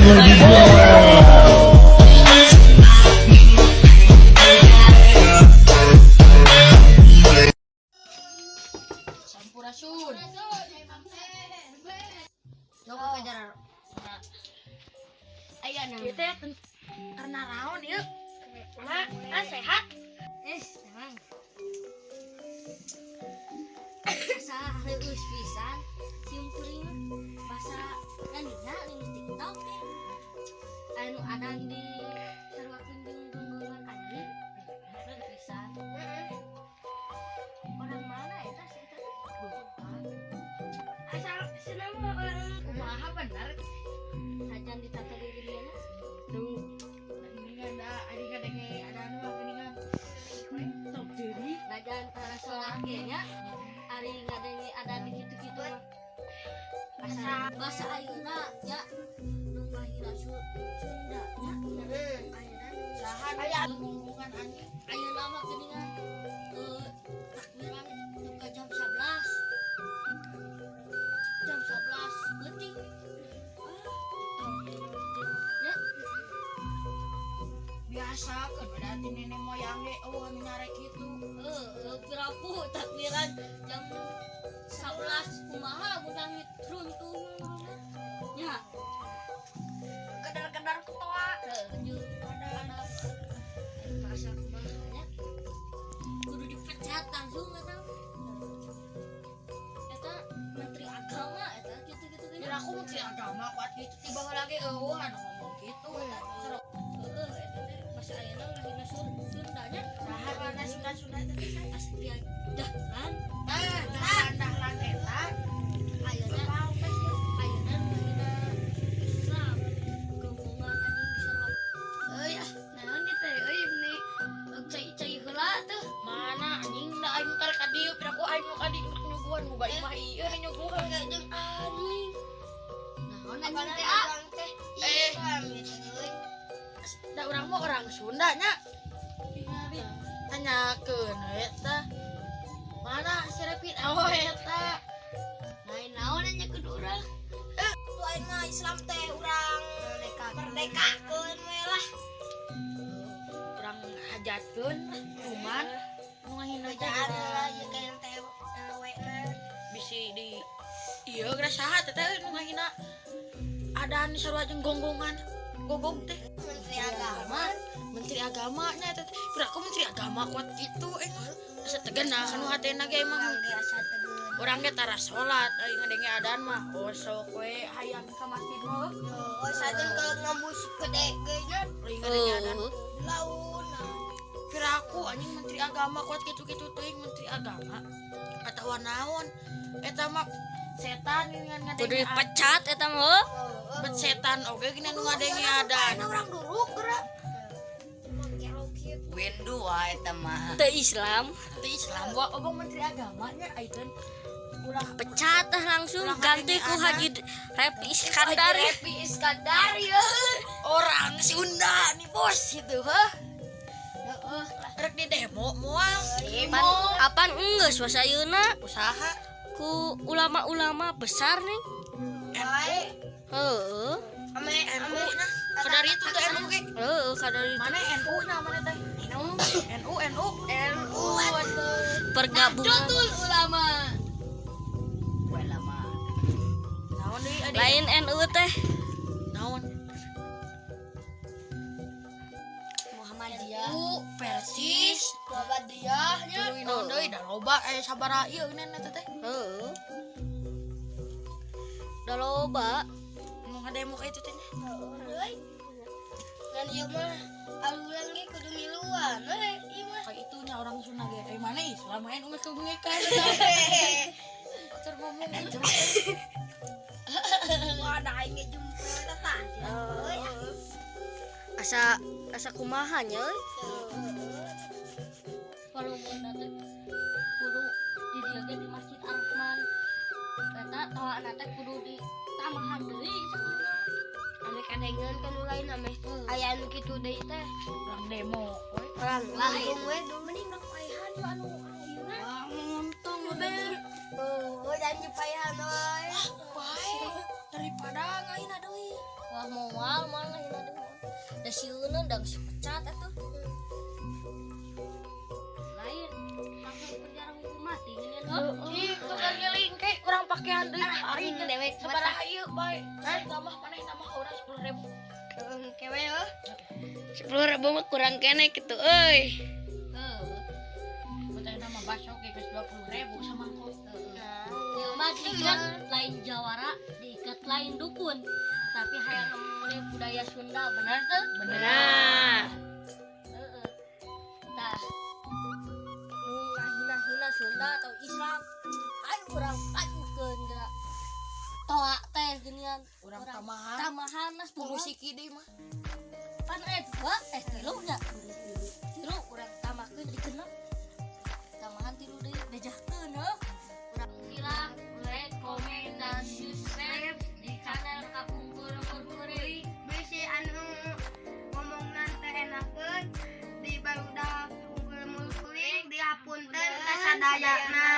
2022. Sampurasun. Lo kejar. Ayo nang. Ieu teh karena naon ieu? Kumaha? Ah, sehat? Eh, emang. Asa heueus pisan sim kuring mah. Basa nyanyinya di TikTok. Anu adan di saruakeun jeung gonggongan anjing. Keren pisan. Orang mana eta sih eta teh? Asal senang mah orang kumaha bener. Sajan ditata geugeuna. Tuh. Geuningan da ari ngadenge ada anu mah geuningan. Sok deui. Najan tara sholat ge nya. Ari ngadenge adan kitu-kitu mah. Asa bahasa ayeuna nya nu ngahina Sunda nya. Ayeuna Saha aya gonggongan anjing? Ayeuna mah geuningan takbiran duka jam 11. Jam 11 peuting. Ah, ya. Biasa kan berarti nenek moyang ge eueuh anu nyarek kitu. Heeh, piraku takbiran jam 11 kumaha lamun langit runtuh nya. Kedar-kedar ketoa. Heuh, jeung ada bahasa kumaha nya. Kudu dipecat langsung eta. Eta menteri agama eta kitu-kitu gini. Kira aku menteri agama kuat gitu tiba lagi eueuh anu ngomong gitu eta. Heeh, eta teh bahasa ayeuna ngahina Sunda nya. Saha kana Sunda-Sunda eta teh saha? Astria Dahlan. Tah, dahlan dahlan eta. Ayeuna ayeuna ngahina Islam. Gonggongan anjing disarua. Euy ah, naon ieu teh euy meni cai-cai heula tuh. Mana anjing da aing karek ka dieu piraku aing nu ka dieu rek nyuguhan boga imah ieu nyuguhan. Jeung anjing. Naon anjing teh ah? Eh, da urang mah orang Sunda nya. Tanyakeun we eta. Mana si Repi? Oh eta. Lain naon nya kudu urang. Tuh aing mah Islam teh urang merdekakeun we lah. Urang hajatkeun lah cuman nu ngahina teh Bejaan lah ieu kayak teh we na. Bisi di ieu geura saha teh teh nu ngahina adan sarua jeung gonggongan gogog teh? Menteri Agama. Menteri agama nya eta teh. Piraku menteri agama kuat kitu emang asa tegenah kanu hatena ge emang. Urang ge asa tegeun. Urang ge tara salat aing ngadenge adan mah osok we hayang ka masjid mah. Oh, sajen kalau ngamusik gede ge nya Aing ngadenge adan laun. Piraku anjing menteri agama kuat kitu-kitu teuing menteri agama atawa naon eta mah setan geuningan Kudu ngadenge adan. dipecat eta mah. Bet setan oge geuningan nu ngadenge adan. Orang duruk geura. Windu wae eta mah. Teu Islam. Teu Islam wa obong menteri agama nya aiteun ulah. Pecat ah langsung Ulah ganti ngadenge ku adan. Haji Repi Iskandar. Haji Iskandar ya orang Sunda nih bos gitu hah rek di demo moal. Pan, apan enggeus wasa ayeuna usaha ku ulama-ulama besar nih. NU. Heeh. Ame NU nya kadari itu teh NU ge. Heeh, kadari Mana NU nya mana teh NU NU NU NU. Pergabungan Ulama. Ulama. Naon deui adi? Lain NU teh. Naon? Muhammadiyah. NU Persis. Muhammadiyah nya. Tuluy naon deui da loba sabaraha ieu geunan eta teh. Heeh. Da loba. Nu ngademo ka itu teh nya. Euy. Dan ieu mah aluran ge kudu miluan we ieu mah. Kayak itu nya orang Sunda ge mana Islam main geus kebengekan kotor ngomong gitu. Wah, da aing ge jumpe tah. Euy. Asa asa kumaha nya euy. Palumun teh kudu di dieu ge di Masjid Ar-Rahman. Eta toana teh kudu ditambahan deui sakumaha. Ame kadengeun kan nu lain ame aya anu kitu deui teh. Urang demo we. Orang lain we du mending rek paehan anu anu ieu na. Wah, untung be. Oh, janji paehan we. Bae daripada ngahina deui. Wah, moal moal ngahina deui moal. Da sieun da geus pecat atuh. Lain langsung penjara hukum mati geuningan heuh. Ih, tukang nyeling ke urang pakean deui. Aing dewek sabaraha ieu bae. Tambah maneh tambah urang 10.000. Kewe oh. 10.000 mah kurang kene gitu euy. Heuh. Betul nama baso ge geus 20.000 samangkok. Ieu mah diikat lain jawara, diikat lain dukun. Tapi hayang ngemuli budaya Sunda, bener tuh? Benar. Heeh. Tah. Nu ngahina-hina Sunda atau Islam, ayo urang pajukeun geura. Toa teh geuningan. Urang tamahan. Tamahan lah 10 siki deui mah. Pan eh dua eh tilu nya. Tilu urang tambahkeun di genep. Tambahan tilu deui bejahkeun heuh. Urang sila like, komen, dan subscribe di channel Kapungkur Kuring. Bisi anu ngomongna teu enakeun di barudak kuring dihapunten kasadayana.